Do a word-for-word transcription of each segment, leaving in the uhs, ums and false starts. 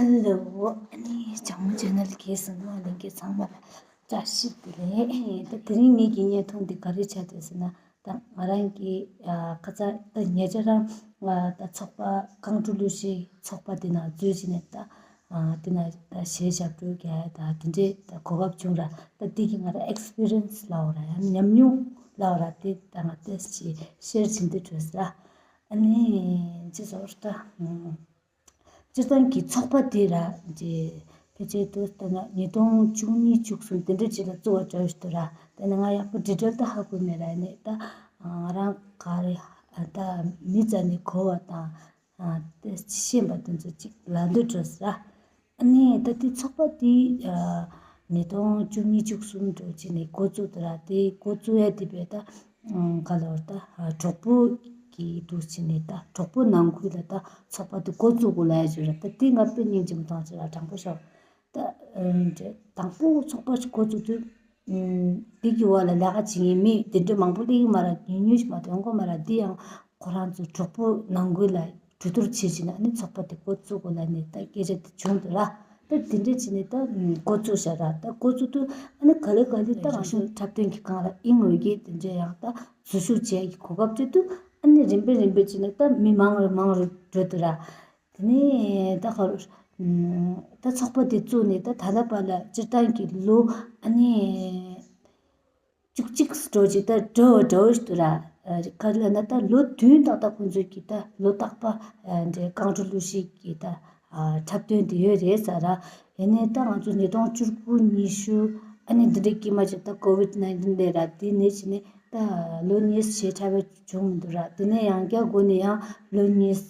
ཧེ་ལོ། ཨ་ནི་ལྗང་མོ་ཆེ་ནལ་གྱི་གཟིགས་མོ་ལྷན་རྒྱས་ཚང་མ་ལ་བཀྲ་ཤིས་བདེ་ལེགས། ད་དེ་རིང་ངེད་ཀྱི་བརྙན་ཐུང་འདི་ག་རེ་ཆགས་འདུག་ཟེར་ན། ད་ང་རང་གི་ཨ་ཁ་ཚ་ད་ཉེ་ཆར་རང་ད་ཚོགས་པ་རྐང་བྲོ་གླུ་གཞས་ཚོགས་པ་འདི་ནང་འཛུལ་བྱས་ནས། ད་ཨ་འདི་ནང་ད་གཞས་ཞབས་བྲོ་རྒྱག་ཡ་ད་དེ་འདྲའི་ད་གོ་སྐབས་བྱུང་ར། ད་འདི་གི་ང་རང་ཨེག་སི་པི་རི་ཡན་སི་ལབ་དགོས་ར། ཡང་ཉམས་མྱོང་ལབ་དགོས་ར། དེ་ད་ང་ད་ཅིག་ཤེར་བྱེད་འདོད་བྱུང་ཟེར་ར། ཨ་ནི་ཅི་ཟེར་ད། སྤྱིར་བཏང་གི་ཚོགས་པ་དེ་ར་དེ་ཕལ་ཆེར་དུ་ལྟ་ན་ཉིས་སྟོང་བཅུ་གཉིས་བཅུ་གསུམ་དེ་འདྲ་ཅིག་ལ་བཙུགས་པ་འདྲ་ཞིག་འདུག་ར། དེ་ནི་ང་ཡག་པོ་ཌི་ཊེལ་ད་ཧ་གོ་མེད་ར། ནི་ད་ང་རང་ག་རེ་ད་མི་རྩ་ནས་གོ་བ་དང་དེ་ཤེས་པ་དེ་ཚོ་ཅིག་ལབ་འདོད་འདུག་ཟེར་ར། ཨ་ནི་ད་ལྟའི་ཚོགས་པ་དེ་ཨ་ཉིས་སྟོང་བཅུ་གཉིས་བཅུ་གསུམ་འདྲ་བྱས་ནས་འགོ་བཙུགས་འདུག་ར། དེ་འགོ་བཙུགས་ཡ་དེ་བས་ད་ཨ་ག་ལབ་དགོས་ར། ད་གྲོགས་པོ་གི་འདུག་བྱས་ནས་ད་གྲོགས་པོ་ནང་ཁུལ་ལ་ད་ཚོགས་པ་དེ་འགོ་བཙུགས་དགོས་ལབ་ཡ་ཅིག་ཡོད་ར། ད་དེ་ང་དཔེ་སྙིང་རྗེ་མོ་བཏང་ཅིག་ར། དྲང་པོ་ཤོད། ད་ཨ་དང་པོ་ཚོགས་པ་ཞིག་འགོ་བཙུགས་དུས་ཨ་འདི་གི་འོག་ལ་ལས་ཀ་བྱེད་མཁན་མི་དེ་འདྲ་མང་པོ་སླེབས་ཀྱི་མ་རེད། ཉུང་ཉུང་ཞིག་མ་གཏོགས་ཡོང་གི་མ་རེད། འདི་ཡང་ཁོ་རང་ཚོ་གྲོགས་པོ་ནང་ཁུལ་ལ་གྲོས་བསྡུར་བྱས་བྱས་ནས་ཨ་ནི་ཚོགས་པ་དེ་འགོ་བཙུགས་དགོས་ལབ་ནས་ད་སྐད་ཆ་དེ་བྱུང་འདུག་ར། ད་དེ་འདྲ་བྱས་ནས་ད་འགོ་བཙུགས་བཞག་ར། ད་འགོ་བཙུགས་དུས་ཨ་ནི་ག་ལེ་ག་ལེ་ད་རང་བྱུང་འཁྲབ་སྟོན་གྱི་སྒང་ལ་དབྱིངས་འོད་ཀྱི་དེ་འདྲ་ཡང་ད་འཛུལ་ཞུགས་བྱེད་ཀྱི་གོ་སྐབས་སྤྲད་དུས་ཨ་ནི་རིམ་པས་རིམ་པས་བྱས་ནས་ད་མི་མང་རུ་མང་རུ་འགྲོ་འདུག་ར། དེ་ནས་ད་ག་རེ་ད་ཚོགས་པ་དེ་བཙུགས་ནས་ད་ད་ལྟ་བར་ལ་སྤྱིར་བཏང་གི་ལོ་ཨ་ནི་བཅུ་གཅིག་འགྲོ་ཅིག་ད་འགྲོ་འགྲོ་ཞིག་འདུག་ར། ག་རེ་ལབ་ན་ད་ལོ་བདུན་ཏག་ཏག་ཁོང་ཚོས་ཀྱི་ད་ལོ་རྟག་པ་འདྲའི་རྐང་བྲོ་གླུ་གཞས་ཀྱི་ད་འཁྲབ་སྟོན་དེ་ཡོད་རེད་ཟེར་ར། ཡིན་ནའི་ད་ང་ཚོ་ཉིས་སྟོང་བཅུ་དགུ་ཉི་ཤུ་ཨ་ནི་འདི་འདྲའི་དཀྱིལ་མ་ཅིག་ད་ཀོ་ཝིད་ནའིན་ཊིན་ལས་ར། དེ་ནས་བྱས་ནས་ད་ལོ་གཉིས་གཞས་འཁྲབ་པ་བྱུང་མི་འདུག་ར། དེ་ནས་ཡང་བསྐྱར་འགོ་ནས་ཡང་ལོ་གཉིས་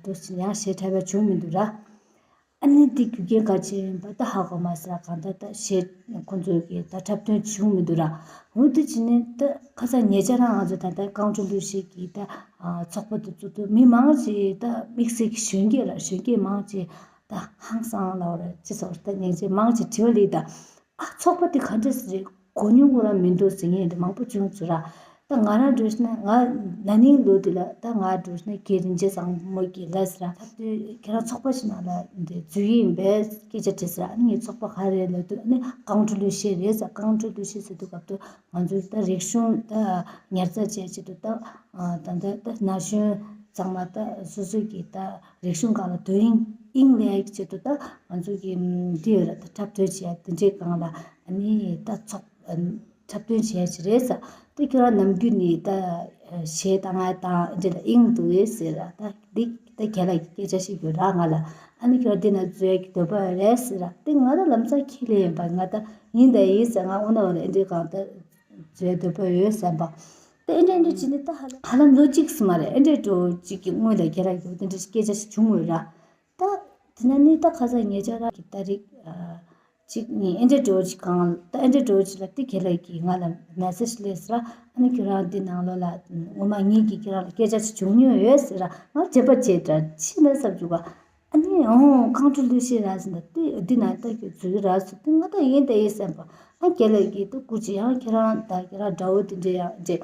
འདུག་ཡང་གཞས་འཁྲབ་པ་བྱུང་མི་འདུག་ར། ཨ་ནི་འདི་རྒྱུ་རྐྱེན་ག་ཅི་ཡིན་པ་ད་ཧ་གོ་མ་སོང་ར། གང་ལྟར་ད་གཞས་ཁོང་ཚོས་ཀྱི་ད་འཁྲབ་སྟོན་བྱུང་མི་འདུག་ར། འོ་དེ་བྱས་ནས་ད་ཁ་སང་ཉེ་ཆར་རང་ང་ཚོ་ད་ལྟ་རྐང་བྲོ་གླུ་གཞས་ཀྱི་ད་ཚོགས་པ་དེ་བཙུགས་དུས་མི་མང་ཆེ་ད་དམིགས་བསལ་གྱི་གཞོན་སྐྱེས་ར། གཞོན་སྐྱེས་མང་ཆེ་ད་ཧང་སང་ལབ་ར་ཅི་ཟེར་ད་སྙིང་རྗེ་མང་ཆེ་དྲི་བ་སླེབས། ད་ཨ་ཚོགས་པ་དེ་ག་འདྲ་ཞིག་རེད། གོ་མྱོང་ཁོ་རང་མི་འདུག་ཟེར་མཁན་དེ་མང་པོ་བྱུང་སོང་ར། ད་ང་རང་འདྲ་བྱས་ན་ང་ན་ནིང་ལོ་དེ་ལ་ད་ང་འདྲ་བྱས་ན་རྒན་རིན་ཆེན་བཟང་མོ་གིས་ལབ་སོང་ར། ད་དེ་ཁྱེད་རང་ཚོགས་པ་ཞིག་ནང་ལ་འདི་འཛུལ་གྱི་ཡིན་པས་སྐད་ཆ་དྲིས་སོང་ར། ཨ་ནི་ངའི་ཚོགས་པ་ག་རེ་ལབ་དུས་ཨ་ནི་རྐང་བྲོ་གླུ་གཞས་རེད་ཟེར། རྐང་བྲོ་གླུ་གཞས་ཟེར་དུས་སྐབས་དུ་ང་ཚོའི་ད་རིག་གཞུང་ད་ཉར་ཚགས་བྱས་ཆེད་དུ་ད་ད་ལྟ་ད་ན་གཞོན་ཚང་མ་ད་སོ་སོ་གི་ད་རིག་གཞུང་སྒང་ལ་དོ་དབྱིངས་དབྱིངས་ལེན་ཆེད་དུ་ད་ང་ཚོ་གི་འདི་ཡོད་ར། ད་འཁྲབ་སྟོན་བྱས་དེ་འདྲའི་སྒང་ལ་ཨ་ནི་ད་ཚོགས་འཁྲབ་སྟོན་བྱས་ཀྱི་རེད་ཟེར། ད་ཁྱོད་རང་ནམ་རྒྱུན་ནས་ད་གཞས་བཏང་ང་དང་འདི་ལ་དབྱིངས་འདུག་ཟེར་ར། ད་འདི་ད་རྒན་ལགས་ཀྱི་སྐད་ཆ་ཞིག་ཡོད་ར་ང་ལ། ཨ་ནི་ཁྱོད་རང་འདི་ན་འཛུལ་གྱི་འདོད་པ་ཡོད་རེད་ཟེར་ར། དེ་ང་ད་ལམ་སང་ཁས་ལེན་ཡིན་པ། ང་ད་ཡིན་ད་ཡིན་ཟེར། ང་འོ་ན་འོ་ན་འདི་གང་ད་འཛུལ་འདོད་པ་ཡོད་བསམ་པ། ད་ཨེ་འདྲ་ཨེ་འདྲ་བྱས་ནས་ད་ཧ་ལམ་ཧ་ལམ་ལོ་གཅིག་སུ་མ་རེད། ཨེ་འདྲ་འགྲོ་གཅིག་གི་སྔོན་ལ་རྒན་ལགས་ཀྱིས་འདི་འདྲ་སྐད་ཆ་ཞིག་བྱུང་ཡོད་ར། ད་དེ་ན་ནི་ད་ཁ་སང་ཉེ་ཆར་ར་གི་ཏ་རིག་གཅིག་གཉིས་ཨེ་འདྲ་འགྲོ་གཅིག་གང་ད་ཨེ་འདྲ་འགྲོ་གཅིག་ལ་དེ་རྒན་ལགས་ཀྱིས་ང་ལ་མེ་སེ་ཇི་སླེབས་སོང་ར། ཨ་ནི་ཁྱོད་རང་འདི་ནང་ལོགས་ལ་ངོ་མ་ངེད་ཀྱིས་ཁྱོད་རང་ལ་སྐད་ཆ་ཞིག་བྱུང་མྱོང་ཡོད་ཟེར་ར། ང་དྲན་པ་བརྗེད་འདྲ་ཕྱིན་ན་བསམ་བྱུང་བ། ཨ་ནི་ཨོ་རྐང་བྲོ་གླུ་གཞས་ར་ཟེར་ད་དེ་འདི་ན་ད་ཁྱོད་འཛུལ་གི་ར་ཟེར་དུས་ང་ད་ཡིན་ད་ཡིན་བསམ་པ། ཨ་རྒན་ལགས་ཀྱིས་ད་སྐུ་མཁྱེན་ཡང་ཁྱེད་རང་ད་ཁྱེད་རང་འདྲ་བོ་དེ་འདྲ་ཡང་འདྲ་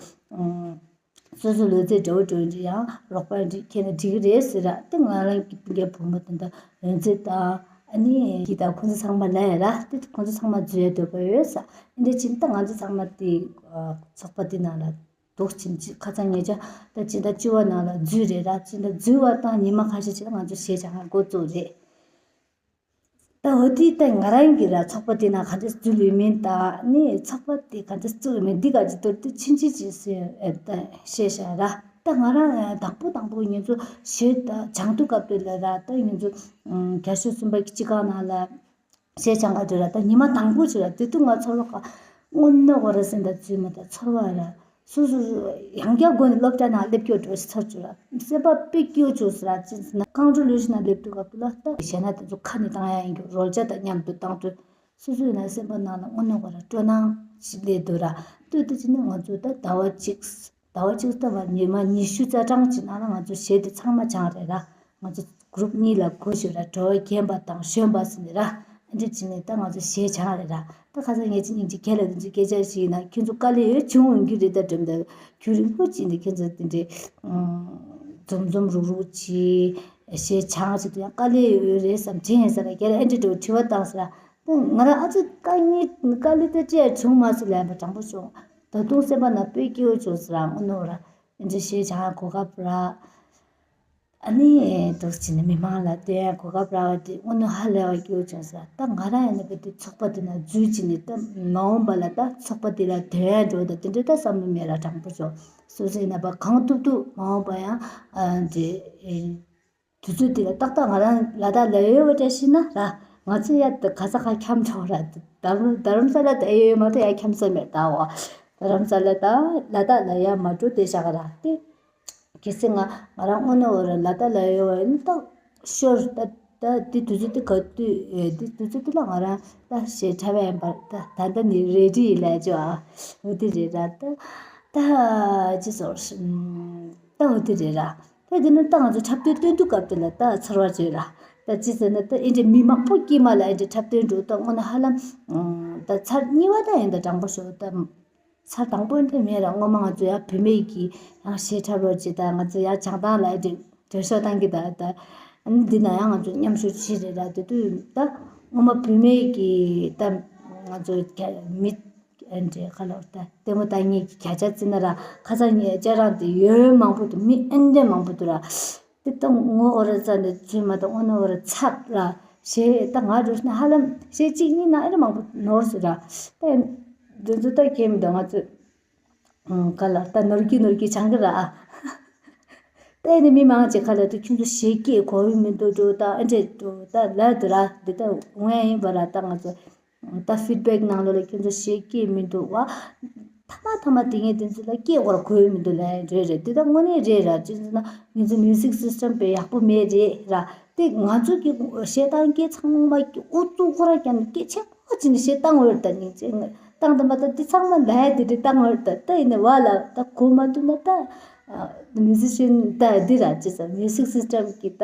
སོ་སོ་ལོ་ཚད་འདྲ་བོ་འདྲ་བོ་འདྲ་ཡང་རོགས་པ་འདྲ་ཁྱེད་ལ་འགྲིག་གི་རེད་ཟེར་ར། དེ་ང་རང་གི་སྤུན་ཀྱག་བུ་མོ་དེ་འདྲ་ཡོན་ཚད་དང་ཨ་ནི་ཁྱེད་ད་ཁོང་ཚོ་ཚང་མ་ལ་ཡ་ར་དེ་ཁོང་ཚོ་ཚང་མ་འཛུལ་ཡ་འདོད་པ་ཡོད་ས། འདྲ་ཅིག་ད་ང་ཚོ་ཚང་མ་དེ་ཚོགས་པ་དེ་ནང་ལ་འདུག་ཕྱིན་ཅི་ཁ་སང་ཉེ་ཆར་ད་སྤྱི་ཟླ་བཅུ་པ་ནང་ལ་འཛུལ་རེད་ར། སྤྱི་ཟླ་འཛུལ་བ་དང་ཉི་མ་ཁ་ཤས་ཅིག་ལ་ང་ཚོ་གཞས་སྦྱང་ཡ་འགོ་བཙུགས་རེད། ད་འོ་དེ་ད་ང་རང་གི་ར་ཚོགས་པ་དེ་ནང་ག་འདྲ་འཛུལ་ཡོད་མིན་དང་ནི་ཚོགས་པ་དེ་ག་འདྲ་བཙུགས་ཡོད་མིན་འདི་ག་ཅིག་མདོར་བསྡུས་ཕྱིན་ཅི་ཅི་ཟེར་ད་བཤད་བཞག་ར། ད་ང་རང་དང་པོ་དང་པོ་ང་ཚོ་གཞས་ད་སྦྱང་དུས་སྐབས་དེ་ལ་ར་ད་ང་ཚོ་བརྒྱ་ཤོག་གསུམ་པ་གི་སྤྱི་ཁང་ནང་ལ་གཞས་སྦྱང་ག་འགྲོ་ར། ད་ཉི་མ་དང་པོ་ཅིག་ར་དེ་དུས་ང་ཚོར་བ་ག་དངོས་གནས་གོ་ར་སེམས་ད་ཚུལ་མ་ད་ཚོར་བ་ར། སོ་སོ་སོ་ཡང་བསྐྱར་སྒོ་ནས་སློབ་གྲྭ་ནང་སླེབས་སྐྱོ་འགྲོ་ཞིག་ཚར་བཅུག་ར། སེམས་པ་དཔེ་སྐྱིད་པོ་བྱུང་ཟེར་ར། ཅི་ཟེར་ན་རྐང་བྲོ་གླུ་གཞས་ནང་སླེབས་དུས་སྐབས་དུ་ལ་ད་གཞས་སྣ་དེ་ཚོ་ཁ་ནས་བཏང་ཡ་ཡིན་རྒྱུ་རོལ་ཆ་དང་མཉམ་དུ་བཏང་དུས་སོ་སོའི་ནང་སེམས་པ་ནང་ལ་དངོས་གནས་གོ་ར་སྤྲོ་སྣང་ཞིག་སླེབས་འདུག་ར། ལྟོས་དེ་བྱས་ན་ང་ཚོ་ད་ཟླ་བ་གཅིག་ཟླ་བ་གཅིག་ལྟ་བ་ཉི་མ་ཉི་ཤུ་རྩ་གྲངས་ཀྱི་ནང་ལ་ང་ཚོ་གཞས་དེ་ཚང་མ་སྦྱངས་རེད་ར། ང་ཚོ་གུ་རུབ་གཉིས་ལ་བགོས་ཞོར་ར་བྲོ་བ་རྒན་པ་དང་གཞོན་པ་ཟེར་ནས་ར། ཨ་འདྲ་བྱས་ནས་ད་ང་ཚོ་གཞས་སྦྱངས་རེད་ར། ད་ཁ་སང་ངས་ཅི་སྙིང་རྗེ་ཁྱེད་ལ་དེ་ཚོའི་སྐད་ཆ་ཞིག་ཡིན་ན་ཁྱེད་ཚོ་དཀའ་ལས་ཡོད་བྱུང་ཡོང་རྒྱུ་རེད། ད་དྲན་ད་རྒྱུན་རིང་པོ་ཅིག་འདི་ཁྱེད་ཚོ་དེ་འདྲའི་འཛོམས་འཛོམས་རུག་རུག་བྱས་ གཞས་སྦྱང་ཅིག་ཏུ་ཡང་དཀའ་ལས་ཡོད་རེད་བསམ་དྲན་ཡིན་ས་ར། རྒན་ལགས་ཨེ་འདྲ་འགྲོ་དྲི་བ་བཏང་ས་ར། ད་ང་རང་ཨ་ཙི་དཀའ་ངལ་དཀའ་ལས་དེ་སྤྲད་བྱུང་མ་སོང་ལབ་པ་དྲང་པོ་བྱུང་། ད་དུང་སེམས་པ་ན་དཔེ་སྐྱིད་པོ་བྱུང་ས་ར། དངོས་གནས་ར་ཨེ་འདྲ་གཞས་སྦྱང་གོ་སྐབས་རག་ཨ་ནི་འདུག་ཅིག་ནི་མི་མང་ལ་བསྟན་གོ་སྐབས་རག་པ་དེ་དངོས་གནས་ཧ་ལས་པ་སྐྱིད་པོ་བྱུང་ས་ར། ད་ང་རང་ཡིན་ན་བས་དེ་ཚོགས་པ་དེ་ན་འཛུལ་ཅིག་ནི་ད་མ་འོངས་པ་ལ་ད་ཚོགས་པ་དེ་ལ་དོན་ཡང་འགྲོ་ད་དེ་འདྲ་ད་བསམ་བློ་མེད་ར་དྲང་པོ་བྱུང་། སོ་སོ་ཡིན་ན་བ་གང་ཐུབ་ཐུབ་མ་འོངས་པ་ཡང་ཨ་འདྲ། དུས་ཚོད་དེ་ལ་ཏག་ཏག་ང་རང་ལ་དྭགས་ལ་ཡོད་པ་འདྲ་ཤི་ན་ར། ང་ཚོ་ཡ་ད་ག་ས་ག་འཁྱམ་འགྲོ་ར། རྡ་རམ་རྡ་རམ་ས་ལ་ད་ཨེ་ཡོད་མ་གཏོགས་ཡ་འཁྱམ་ས་མེད་ད་འོ། རྡ་རམ་ས་ལ་ད་ལ་དྭགས་ལ་ཡ་མ་འགྲོ་དེ་བཞག་ར་དེ། གལ་སྲིད་ང་ང་རང་དངོས་གནས་འོ་ར་ལ་དྭགས་ལ་ཡོད་པ་ཡིན་ན་ད་ཤོར་ད་ད་དེ་དུས་ཚོད་དེ་ག་དུས་ཨེ་དེ་དུས་ཚོད་དེ་ལ་ང་རང་ད་ཞེ་ཁྲ་བ་ཡིན་པར་ད་ད་ལྟ་ནི་རེ་ཌི་ཡིན་ལ་ཅོ་ཨ། འོ་དེ་རེད་ར་ད་ད་ཅི་ཟེར་ད་འོ་དེ་རེད་ར། ད་དེ་ནི་ད་ང་ཚོ་འཁྲབ་སྟོན་སྟོན་དུས་སྐབས་དེ་ལ་ད་ཚོར་བ་བརྗོད་ལ། ད་ཅི་ཟེར་ན་ད་ཨེ་འདྲ་མི་མང་པོ་དཀྱིལ་མ་ལ་ཨེ་འདྲ་འཁྲབ་སྟོན་འགྲོ་ད་དངོས་གནས་ཧ་ལམ། ད་ཚར་གཉིས་པ་ད་ཡིན་ད་དྲང་པོ་ཤོད་ད། ཚར་དང་པོ་འདི་མེད་ར། སྔོན་མ་ང་ཚོ་ཡ་བུད་མེད་ཀྱི་ཡང་གཞས་འཁྲབ་རོགས་བྱེད་ད་ང་ཚོ་ཡ་བྱང་ཐང་ལ་ཨེ་འདྲ་འགྲེལ་བཤད་བཏང་གི་ད་ད། ཨ་ནི་འདི་ན་ཡང་ང་ཚོ་མཉམ་ཞུགས་བྱེད་རེད་ར། དེ་དུས་ད་སྔོན་མ་བུད་མེད་ཀྱི་ད་ང་ཚོ་རྒྱ་མི་ཨེ་འདྲ་ཁ་ལོ་ད་ལྟད་མོ་ལྟ་མཁན་གྱི་བརྒྱ་ཆ་བརྩིས་ན་ར་ཁ་སང་ངས་ཅ་རང་དེ་ཡོད་མང་པོ་འདུག་མི་ཨེ་འདྲ་མང་པོ་འདུག་ར། དེ་ལྟ་ངོ་ཧོ་ར་ཙ་ནས་ཚུལ་མ་དང་དངོས་གནས་ཧོ་ར་ཚབ་ར་ཞེས་ད་ང་འགྲོ་ན་ཧ་ལམ་ཞེས་གཅིག་གཉིས་ན་ཨེ་ར་མང་པོ་ནོར་སོང་ར། ད་འདི་ཚོ་ད་གལ་མི་འདུག་ང་ཚོ་ག་ལ་ད་ནོར་གི་ནོར་གི་བྱང་གི་ར། ད་ཨེ་ནི་མི་མང་ཆེ་ག་ལ་ད་ཁྱོད་ཚོ་ཞེས་སྐད་གོ་བི་མི་འདུག་འགྲོ་ད་ཨེ་འདྲས་འགྲོ་ད་ལ་འདི་ར་འདི་ད་འོང་ཡ་ཡིན་པ་ར། ད་ང་ཚོ། ད་ཕིཌ་བེག་ནང་ལོགས་ལ་ཁྱོད་ཚོ་ཞེ་སྐད་མི་འདུག་བ། ཐ་མ་ཐ་མ་དེ་ངས་དེ་ཚོ་ལ་སྐད་སྐོར་གོ་ཡི་མི་འདུག་ལ་རེད་རེད། དེ་ད་དངོས་གནས་རེད་ར། ཅི་ཟེར་ན་ངེད་ཚོ་མིའུ་ཟིག་སིས་ཊམ་དཔེ་ཡག་པོ་མེད་རེད་ར། དེ་ང་ཚོ་གི་གཞས་བཏང་སྐད་ཚང་མ་གི་ཨུ་ཚུགས་ཁོ་ར་ཀྱང་སྐད་ཆེན་པོ་ཅིག་ནས་གཞས་བཏང་འོས་ད་སྙིང་རྗེ། བཏང་དུ་མ་ད་དེ་ཚང་མ་ལ་ཡ་དེ་དེ་བཏང་འོས་ད་ད་ཡིན་ནས་བ་ལ་ད་གོ་མ་ཐུབ་ན་ད། མིའུ་ཟི་ཤན་ད་འདི་ར་ཅི་ཟེར་མིའུ་ཟིག་སིས་ཊམ་གི་ད་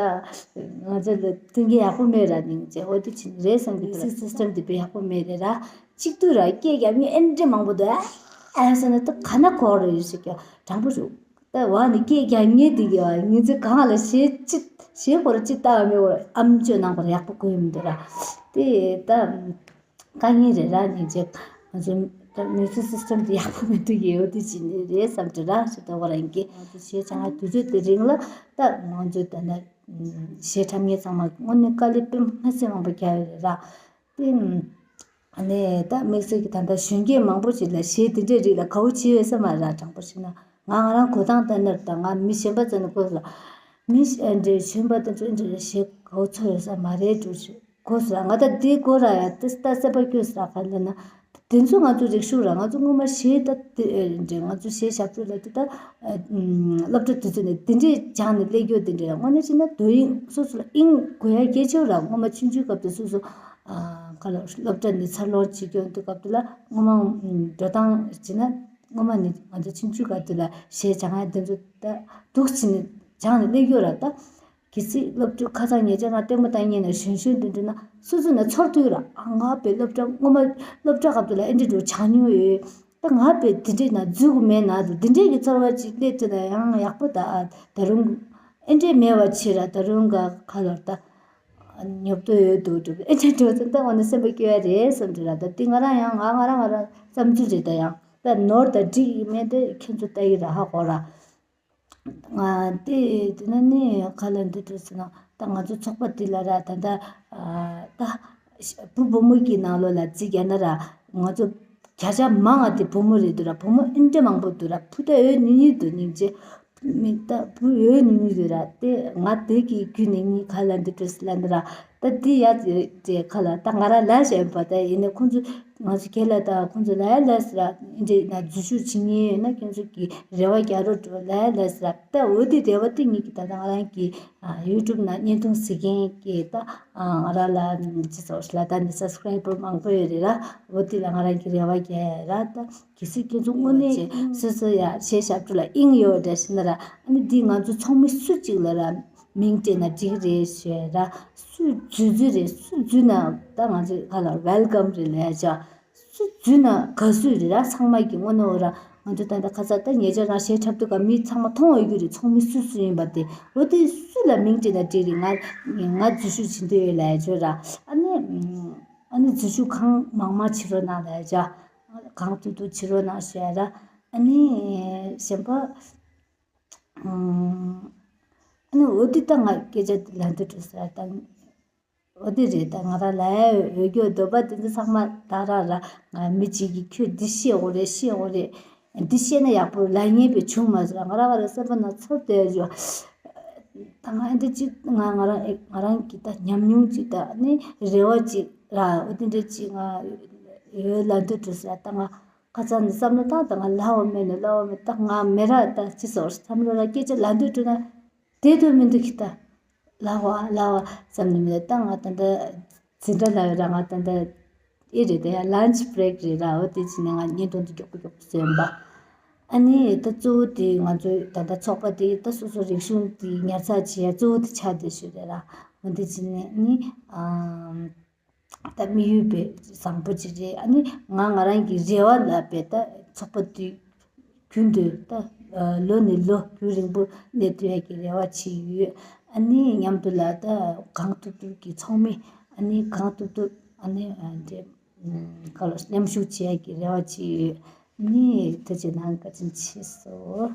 ང་ཚོ་ལ་མཐུན་རྐྱེན་ཡག་པོ་མེད་ར་སྙིང་རྗེ། འོ་དེ་ཕྱིན་རེད་བསམ་གི་མིའུ་ཟིག་སིས་ཊམ་དེ་དཔེ་ཡག་པོ་མེད་རེད་ར། གཅིག་ཏུ་ར་སྐད་རྒྱབ་མཁན་ཨེ་འདྲ་མང་པོ་འདུག་ཨ་ཟེར་ན་ད་ག་ན་གོ་རེ་ཡོད་ཤིག་ཀྱང་དྲང་པོ་ཞུ། ད་བ་ནི་སྐད་རྒྱབ་མཁན་དེ་གི་བ་ངེད་ཚོ་གང་ལ་ཞེ་ཅི་ཞེ་ཁོ་ར་ཅི་ལྟ་བ་མེད་བ་ཨམ་ཅོ་ནང་པར་ཡག་པོ་གོ་ཡི་མི་འདུག་ར། དེ་ད། དཀའ་ངལ་རེད་ར། སྙིང་རྗེ། ང་ཚོ་ད་མིའུ་ཟིག་སིས་ཊམ་དེ་ཡག་པོ་མི་འདུག་ཡོད་དེ་ཅི་ནི་རེད་བསམ་དྲི་ར་ཞེ་ད་བ་རང་གི་ང་ཚོ་གཞས་ཆང་ང་དུས་ཚོད་དེ་རིང་ལ་ད་ང་ཚོ་ད་ན་གཞས་འཁྲབ་མཁན་ཚང་མ་དངོས་གནས་དཀའ་ལས་དཔེ་མ་སྲིད་མང་པོ་རྒྱག་ཡོད་རེད་ར། དེ་ཨ་ནས་ད་དམིགས་བསལ་གྱི་ད་ལྟ་གཞོན་སྐྱེས་མང་པོ་ཞིག་ལ་གཞས་དེ་འདྲའི་རིགས་ལ་དགའ་བོ་བྱེད་ཡོད་ས་མ་རེད་ར། དྲང་པོ་བཤད་ན་ང་ང་རང་གོ་སྟངས་ལྟར་ན་ད་ང་མི་གཞན་པ་ཚོ་ནི་གོ་ལ་མི་གཞན་འདྲའི་གཞོན་པ་དེ་ཚོ་འདྲའི་གཞས་དགའ་བོ་ཚོར་ཡོད་ས་མ་རེད་འགྲོ་ཞུ། གོ་སོང་ར། ང་ད་འདི་གོ་ར་ཡ་ཏི་ཏ་སེ་པ་ཀྱོ་སོང་ར། ག་ལ་ན་དེ་ཚོ་ང་ཚོ་རིག་གཞུང་ར། ང་ཚོ་སྔོན་མ་གཞས་ད་དེ་འདྲ་ང་ཚོ་གཞས་ཞབས་བྲོ་ལ་དེ་ད་སློབ་གྲྭ་དེ་ཚོ་ནས་དེ་འདྲས་སྦྱངས་ནས་སླེབས་ཡོད། དེ་འདྲས་ར་དངོས་གནས་བྱས་ན་དོ་དབྱིངས་སོ་སོ་ལ་དབྱིངས་དགོས་ཡ་གལ་ཆེ་བ་ར། སྔོན་མ་ཆུང་ཆུང་སྐབས་དེ་སོ་སོ་ག་ལ་སློབ་གྲྭ་ནས་འཚར་ལོངས་བྱེད་ཀྱི་ཡོང་དུས་སྐབས་དེ་ལ་སྔོན་མ་འགྲོ་སྟངས་བྱས་ན་སྔོན་མ་ནས་ང་ཚོ་ཆུང་ཆུང་སྐབས་དེ་ལ་གཞས་སྦྱང་ཡ་དེ་ཚོ་ད་འདུག་བྱས་ནས་སྦྱངས་ནས་སླེབས་ཡོད་ར་ད། གལ་སྲིད་སློབ་ཕྲུག་ཁ་སང་ཉེ་ཆར་ང་ལྟད་མོ་ལྟ་མཁན་ནང་གཞོན་གཞོན་དེ་འདྲ་ན་སོ་སོ་ན་ཚོར་ཐུབ་ར། ཨ་ང་དཔེ་སློབ་གྲྭ་སྔོན་མ་སློབ་གྲྭ་སྐབས་དེ་ལ་ཨེ་འདྲ་འགྲོ་སྦྱང་མྱོང་ཡོད། ད་ང་དཔེ་དེ་འདྲས་ན་འཛུལ་དགོས་མེད་ན་འདུག་དེ་འདྲས་ཀྱི་ཚོར་བ་ཅིག་སླེབས་ཐུབ་ན་ཡང་ཡག་པོ་ད་ཨ་ད་རུང་ཨེ་འདྲས་མེད་པ་བྱེད་ར། ད་རུང་ག་ཁ་ལོར་ད་ཉོབ་ཏོ་ཡོད་འདུག་འགྲོ་ཨེ་འདྲས་འགྲོ་ཙམ་ད་འོ་ན་སེམས་པ་སྐྱོ་ཡ་རེད་བསམ་འདྲ་ར། ད་དེ་ང་རང་ཡང་ང་ང་རང་ང་རང་བསམ་ཚུལ་རེད། ད་ཡང་ད་ནོར་ད་འགྲིག་ཡིན་མེད་དེ་ཁྱེད་ཚོ་ལྟ་ཡི་ར་ཧ་གོ་ར། ང་དེ་དེ་ན་ནི་ག་ལ་འདི་འགྲོ་ཟེར་ན་ད་ང་ཚོ་ཚོགས་པ་འདི་ལ་ར་ད་ལྟ་ད་བུ་བུ་མོ་གི་ནང་ལོགས་ལ་རྩིས་རྒྱག་ན་ར་ང་ཚོ་བརྒྱ་ཆ་མང་ང་དེ་བུ་མོ་རེད་འདུག་ར། བུ་མོ་ཨིན་དྲ་མང་པོ་འདུག་ར། བུ་ད་ཡོད་ཉུང་ཉུང་འདུག་སྙིང་རྗེ། མི་ད་བུ་ཡོད་ཉུང་ཉུང་འདུག་ར། དེ་ང་དེ་གི་རྒྱུ་ནས་ངའི་ག་ལ་འདི་འགྲོ་ཟེར་ལ་འདི་ར། ད་འདི་ཡ་དེ་ག་ལ་ད་ང་ར་ལ་བྱས་པ་ད་ཡིན་ནའི་ཁོང་ཚོ་ང་ཚོ་ཁྱེད་ལ་ད་ཁོང་ཚོ་ལ་ཡ་ལ་ཟེར་ར། འདི་ན་འཛུལ་ཞུགས་བྱེད་མཁན་ཡོད་ན་ཁྱོད་ཚོ་གི་རེ་བ་རྒྱག་རོགས་འགྲོ་ལ་ཡ་ལ་ཟེར་ར། ད་འོ་དེ་རེ་བ་དེ་ངེད་ཀྱི་ད་ལྟ་ང་རང་གི་ཡུ་ཊུབ་ནང་བརྙན་ཐུང་གཟིགས་མཁན་གྱི་ད་ང་རང་ལ་ཅི་ཟེར་ལ་ད་ནི་སབ་སི་ཀ་རའི་བར་མང་པོ་ཡོད་རེད་ར། འོ་དེ་ལ་ང་རང་གི་རེ་བ་རྒྱག་ཡ་ར། ད་གལ་སྲིད་ཁྱོད་ཚོ་དངོས་གནས་སོ་སོ་ཡ་གཞས་ཞབས་བྲོ་ལ་དབྱིངས་ཡོད་འདྲ་ཞིག་ན་ར། ཨ་ནི་འདི་ང་ཚོ་ཚོགས་མི་སུ་གཅིག་ལ་ར་མིང་སྤྲད་ན་འགྲིག་རེད་ཞུས་ར། སུ་འཛུལ་འཛུལ་རེད། སུ་འཛུལ་ན་ད་ང་ཚོས་ག་ལ་ཝེལ་ཀམ་རེད་ལབ་ཡ་ཅག་སུ་འཛུལ་ན་དགའ་བསུ་རེད་ར། ཚང་མ་གི་དངོས་གནས་འོ་ར། ང་ཚོ་ད་ལྟ་ཁ་ཚ་ད་ཉེ་ཆར་རང་གཞས་འཁྲབ་དུས་ཀ་མི་ཚང་མ་མཐོང་འོས་རྒྱུ་རེད། ཚོགས་མི་སུ་སུ་ཡིན་པ་དེ། འོ་དེ་སུ་ལ་མིང་བྲིས་ན་འགྲིག་རེད། ང་ང་འཛུལ་ཞུགས་བྱེད་འདོད་ཡོད་ལབ་ཡ་ཅོ་ར། ཨ་ནི་ཨ་ནི་འཛུལ་ཞུགས་གང་མང་མང་བྱེད་རོགས་གནང་ལབ་ཡ་ཅ། གང་ཐུབ་ཐུབ་བྱེད་རོགས་གནང་ཞུ་ཡ་ར། ཨ་ནི་གཞན་པ། ཨ་ནི་འོ་དེ་ད་ང་སྐད་ཆ་ལ་འདི་འགྲོ་ཟེར་ད། འོ་དེ་རེད། ད་ང་རང་ལ་འོས་སྐྱོ་འདོད་པ་དེ་ཚོ་ཚང་མ་ད་ར་ར། ང་མི་གཅིག་གིས་ཁྱོད་འདི་ཤེས་འོ་རེད། ཤེས་འོ་རེད། འདི་ཤེས་ན་ཡག་པོ་ལབ་མཁན་པས་བྱུང་མ་ཟེར། ང་རང་ང་རང་སེམས་པ་ན་ཚོར་དེ་ཡོད། ད་ང་འདི་གཅིག་ང་ང་རང་ང་རང་གི་ད་ཉམས་མྱོང་གཅིག་ད་ནི་རེ་བ་གཅིག་ར། འོ་དེ་འདྲ་གཅིག་ང་ཡོད་ལབ་འདོད་འགྲོ་ཟེར། ད་ང་ཁ་ཚ་ནས་བསམ་བློ་བཏང་། ད་ང་ལབ་འོ་མེད་ནས་ལབ་འོ་མེད། ད་ང་མེད་ར། ད་ཅི་ཟེར་བསམ་བློ་ལ་སྐད་ཆ་ལབ་འདོད་འགྲོ་ན། དེ་དུ་མི་འདུག་གི་ད། ལབ་བ་ལབ་བ་བསམ་ནས་མི་ད་ང་ད་ལྟ་འཛིན་གྲྭ་ལ་ཡོད་ར། ང་ད་ལྟ་ཨེ་རེད། ད་ཡ་ལན་ཆི་བྷི་རེག་རེད་ར། འོ་དེ་བྱས་ནས་ང་བརྙན་ཐུང་དེ་མགྱོགས་པོ་མགྱོགས་པོ་བཟོས་ཡིན་པ། ཨ་ནི་ད་གཙོ་བོ་དེ་ང་ཚོའི་ད་ལྟ་ཚོགས་པ་དེ་ད་སོ་སོ་རིག་གཞུང་དེ་ཉར་ཚགས་བྱེད་ཡ་གཙོ་བོ་དེ་ཆགས་བསྡད་ཞུ་རེད་ར། འོ་དེ་བྱས་ནས་ནི་ཨམ། ད་དམིགས་ཡུལ་དཔེ་བཟང་པོ་ཅིག་རེད། ཨ་ནི་ང་ང་རང་གི་རེ་བ་ལ་དཔེ་ད་ཚོགས་པ་དེ་རྒྱུན་དུ་ད་ལོ་ནས་ལོ་རྒྱུན་རིང་པོ་གནས་ཐུབ་ཡ་གི་རེ་བ་ཅིག་ཡོད། ཨ་ནི་མཉམ་དུ་ལ་ད་གང་ཐུབ་ཐུབ་ཀྱི་ཚོགས་མི་ཨ་ནི་གང་ཐུབ་ཐུབ་ཨ་ནི་འདི་ག་ལ་མཉམ་ཞུགས་བྱེད་ཡ་གི་རེ་བ་ཅིག་ཡོད། ཨ་ནི་ཐུགས་རྗེ་གནང་། བཀའ་དྲིན་ཆེ་སོ།